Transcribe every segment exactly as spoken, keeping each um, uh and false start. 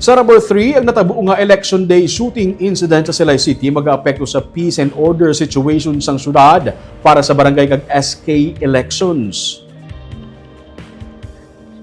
Sa number three, ang natabo nga Election Day shooting incident sa Silay City mag-aapekto sa peace and order situation sang syudad para sa barangay kag S K elections.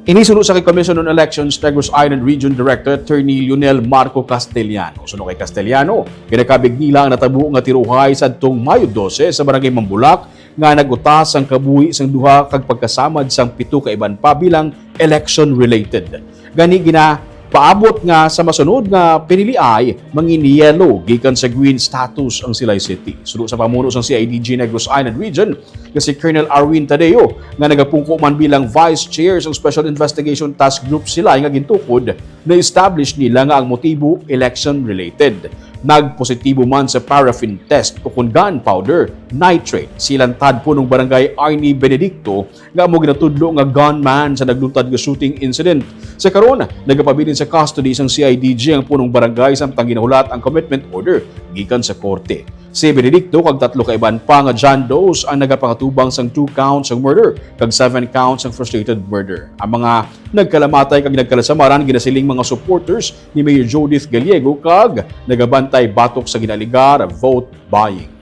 Ini suno sa kay Commission on Elections Negros Island Region Director Attorney Lionel Marco Castellano. Suno kay Castellano, ginakabig nila ang natabo nga tiruhay sa adtong Mayo dose sa Barangay Mambulak nga nag-utas ang kabuhi sang duha kag pagkasamad sang pito ka iban pa bilang election-related. Gani ginapaabot nga sa masunod nga piniliay, mangin-yellow gikan sa green status ang Silay City. Suno sa pamuno sang C I D G Negros Island Region nga si Colonel Arwin Tadeo, nga nagapungko man bilang Vice Chair sang Special Investigation Task Group Silay nga gintukod, na-establish nila nga ang motibo election-related. Nagpositibo man sa paraffin test o kon gunpowder, nitrate, si Lantad Punong Barangay Arnie Benedicto, nga amo ginatudlo nga gunman sa nagluntad nga shooting incident. Sa karon, nagapabilin sa custody sang C I D G ang punong barangay samtang ginahulat ang commitment order gikan sa korte. Si Benedicto kag tatlo ka iban pa nga John Does ang nagapangatubang sang two counts sang murder kag seven counts sang frustrated murder. Ang mga nagkalamatay kag nagkalasamaran ginasiling mga supporters ni Mayor Judith Gallego kag nagabantay batok sa ginaalegar vote buying.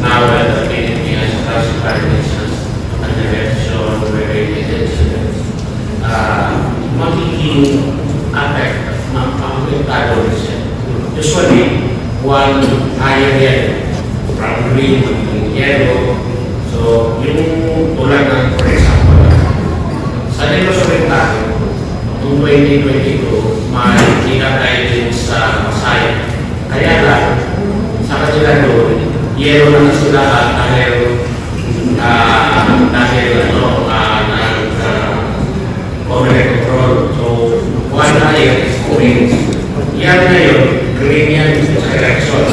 Now that the Pilipinas has registered an election-related incident, uh, magiging affect, ma- maapektado rin siya. Usually, one higher yellow, from green to yellow. So, yung tulad ng, for example, sa Negros Oriental, noong twenty twenty-two, may kinakain din sa Pasay. Kaya lang, sa kanila doon, yellow na sila dahil, ah, dahil ano, ah, nag, ah, overhead control. So, one na yun is orange. Yan ngayon, green yan sa election.